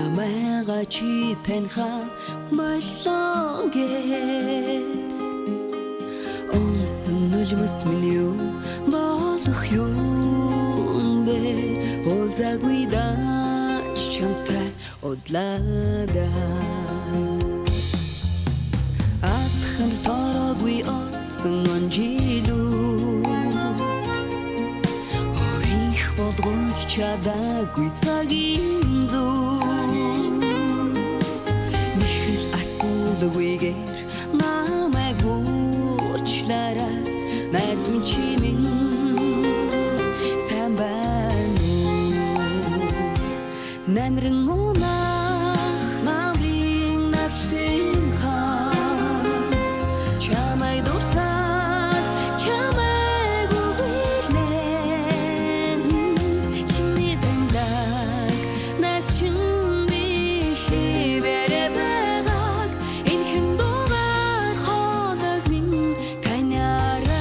Чамайга чи таньха боллоо гэт. Онсон нулимс минь юу болох юм бэ? Уулзаагүй даач чамтай удлаадаа. Атханд тороогүй отсон онжилүү. Хорих болгож чадаагүй цагийн зүү. Нэхэл асуулгүйгээр намайг уучлаарай. Найз минь, чи минь сайн байна уу? Намран унах намрын навчсан хаан. Чамайг дурсаад чамайг үгэлнэ. Чиний таньдаг найз чинь би хэвээрээ байгааг. Энхэн дуугаар хоолойг минь таниарай.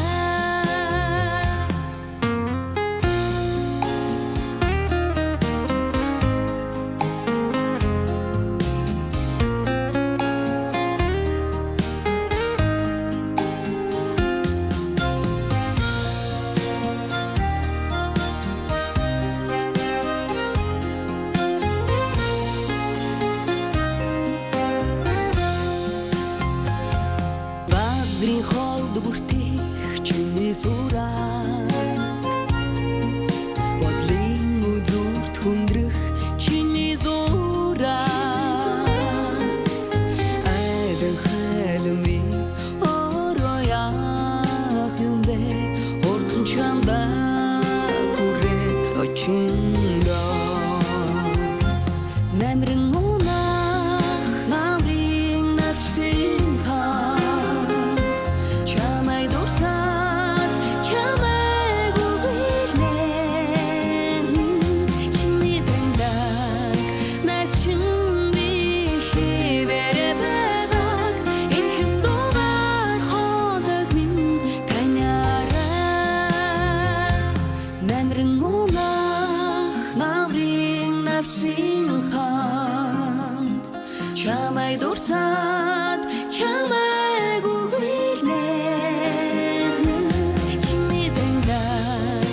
Газрын холд бүртэх чиний сураа. Бодлын үзүүрт хүндрэх чиний зураа. Айлан хайлан би ороо яах юм бэ? Хурдан чамдаа хүрээд очиндоо. Намран унах намрын навчсан хаан. Чамайг дурсаад чамайг үгэлнэ. Чиний таньдаг найз чинь би хэвээрээ байгааг. Энхэн дуугаар хоолойг минь таниарай. Намран унах намрын навчсан хаанд. Чамайг дурсаад чамайг үгэлнэ. Чиний таньдаг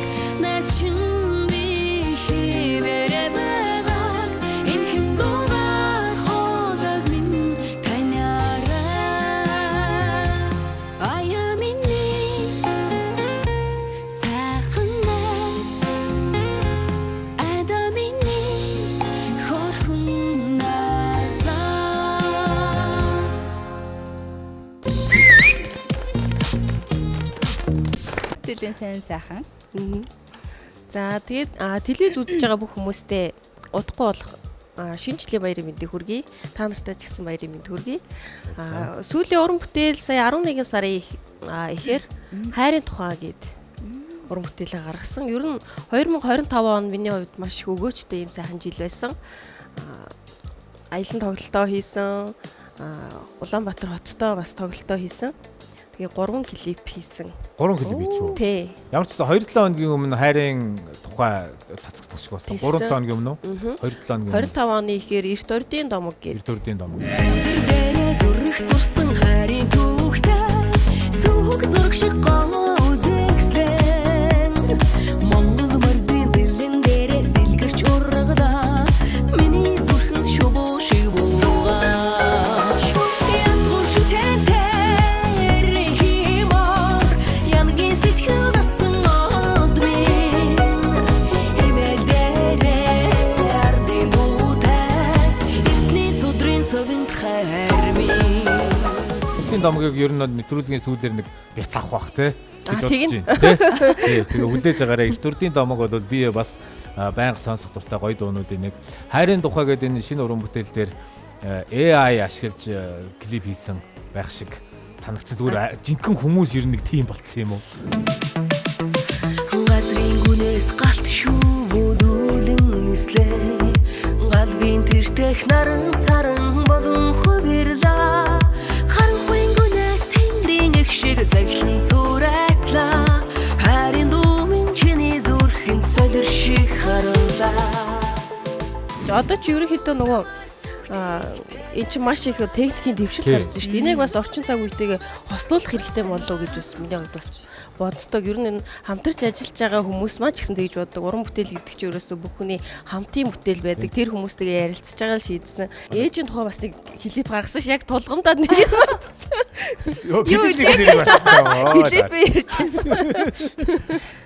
найз чинь би хэвээрээ байгааг. Энхэн дуугаар хоолойг минь таниарай. Аяа миний сайхан найз. Ада миний хөрхөн найзаа. Тэлийн сайн сайхан. За, тэгээд телевиз үзэж байгаа бүх хүмүүстээ удахгүй болох шинэ жилийн баярын мэндийг хүргэе. Та нартай ч гэсэн баярын мэнд хүргэе. Сүүлийн уран бүтээл сая 11 сарын ихээр хайрын тухай гээд уран бүтээлээ гаргасан. Ер нь 2025 он миний хувьд маш их өгөөчтэй юм сайхан жил байсан. Аялан тоглолтоо хийсэн. Улаанбаатар хоттой бас тоглолтоо хийсэн. Тэгээ 3 клип хийсэн. 3 клип хийчих үү? Тий. Ямар ч гэсэн 2-7 хоногийн өмнө хайрын тухай цацагдах шиг болсон. Тэгсэн. 3-7 хоногийн өмнө үү? 2-7 хоногийн өмнө. 25 оны ихээр Эрт ордын домог гээд Эрт ордын домог. Өдөр дээрээ зүрх сурсан хайрын түүхтэй. Сүх зураг шиг гоо үзэгслэн. Монгол мордын дэлэн дээрээс дэлгэрч ургалаа. Миний зүрхэн шувуу шиг буугаач. Янз бүр шүтэнтэй химор. Янгийн сэтгэл дасан од минь. Эмэл дээрээ ардын дуутай. Эртний судрын совинд хайр минь. Эртний домгийг ер нь нэвтрүүлгийн сүүлээр нэг бяц авах бах те гэж бодож тэгнь. байна, тэ. Тий, тэгээ хүлээж байгаарай. Эрт ордын домог бол би бас байнга сонсох дуртай гоё дуунуудын нэг. Хайрын тухай гэдэг энэ шинэ уран бүтээл дээр AI ашиглаж клип хийсэн байх шиг санагдсан. Зүгээр жинхэнэ хүмүүс ер нь нэг тийм болцсон юм уу? Газрын гүнээс галт шүүвдүүлэн нислээ. Галвын тэртэх наран саран болон хувирлаа. Харанхуйн гүнээс тэнгэрийн эх шиг сахилан сүрээтлаа. Хайрын дуу минь чиний зүрхэнд солир шиг харлаа. Одоо ч ерөнхийдөө нөгөө Энэ чинь маш их техникийн дэвшил гарч шүү дээ. Энийг бас орчин цаг үетэйгээ хослуулах хэрэгтэй болов уу гэж бас миний хувьд бас боддог. Ер нь энэ хамтарч ажиллаж байгаа хүмүүс маань ч гэсэн тэгж боддог. Уран бүтээл гэдэг чинь ерөөсөө бүх хүний хамтын бүтээл байдаг. Тэр хүмүүстэйгээ ярилцж байгаа л шийдсэн. Ээжийн тухай бас нэг клип гаргасан ш, яг тулгамдаад нэг юм бодсон. Юу клипийн нэрийг батсан. Клип ярьжсэн.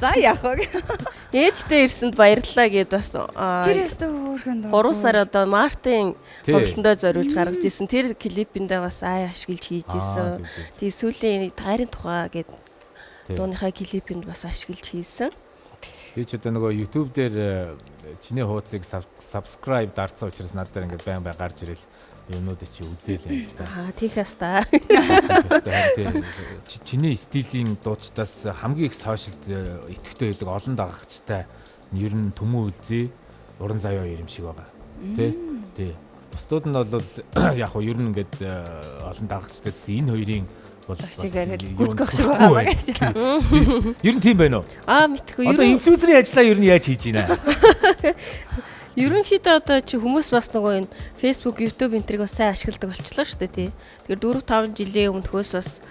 За яах вэ? Ээжтэй ирсэнд баярлалаа гэд бас Тэр ястаа хөөрхөн. 3 сар одоо Мартын тоглолтондоо зориулж гаргаж исэн. Тэр клипэндээ бас ай ашиглаж хийж исэн. Тэгээ сүүлийн тайрын тухай гэд дууныхаа клипэнд бас ашиглаж хийсэн. Би ч одоо нөгөө YouTube дээр чиний хуудсыг subscribe дарцсан учраас над дээр ингээд байн байн гарч ирэл юмнуудыг чи үзээл юм л та. Аа, тийх яста. Чиний стилийн дуучдаас хамгийн их сошиалд идэвхтэй байдаг олон дагагчтай ер нь Төмөн Үлзий, Уран Заяа хоёр юм шиг байгаа. Тэ? Тий. Бусдууд нь бол яг хуу ер нь ингээд олон дагагчдаас энэ хоёрын бол гүтгэх шиг байгаа гэж. Ер нь тийм байна уу? Аа, мэдхгүй. Одоо инфлюенсерийн ажлаа ер нь яаж хийж байна? Ерөнхийдөө одоо чи хүмүүс бас нөгөө энэ Facebook, YouTube энтриг бас сайн ашигладаг болчлоо шүү дээ, тий. Тэгэхээр 4 5 жилийн өмнөхөөс бас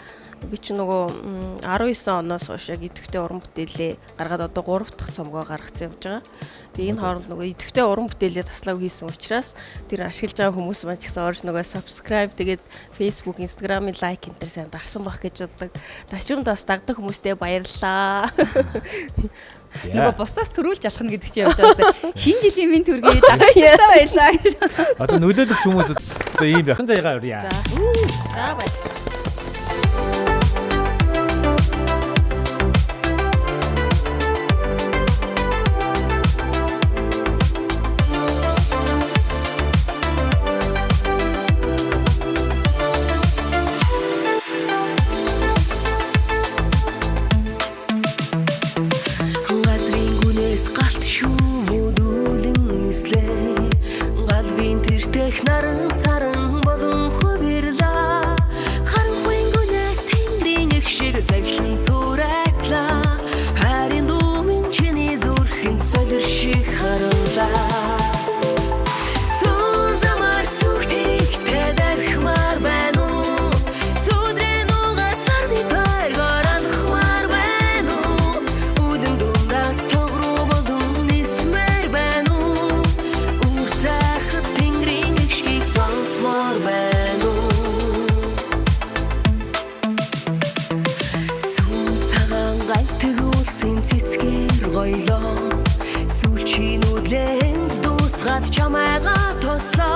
би чи нөгөө 19 оноос хойш яг идэвхтэй уран бүтээлээ гаргаад одоо 3 дахь цомгоо гаргацсан явж байгаа. Тэгээ энэ хооронд нөгөө идэвхтэй уран бүтээлээ таслаагүй хийсэн учраас тэр ашиглаж байгаа хүмүүс маань ч гэсэн орж нөгөө subscribe тэгээд Facebook, Instagram-ын like энэ төр сайн дарсан байх гэж боддог. Ташуумд бас дагдаг хүмүүстээ баярлалаа. Нөгөө бусдаас төрүүлж алхна гэдэг чинь явж байгаа юм. Шинэ жилийн минь төргий дагагчдаа баярлалаа гэж. Одоо нөлөөлөгч хүмүүс одоо ийм байх. Заягаа урья. За баярлалаа. Газрын гүнээс галт шувууд үлэн нислээ. Галвын тэртех наран саран болон хувирлаа. Харанхуйн гүнээс тэнгэрийн эх шиг цаглан сүрээтлээ. Хайрын дүүмэн чиний зүрхэнд солир шиг харуулаа. Сүүн замаар сүхтийхтэй давхимаар байна уу? Сүдрэн угаад сарны тойргоор алхмаар байна уу? Үлэн дундаас тогруу болон нисмээр байна уу? Үр цайхад тэнгэрийн эгшгийг сонсмоор байна уу? Сүүн цагаан гантэг үлсийн цэцгээр гоёлоо. Сүүлчийн нүдлээнд дуусгаад чамайгаа тослоо.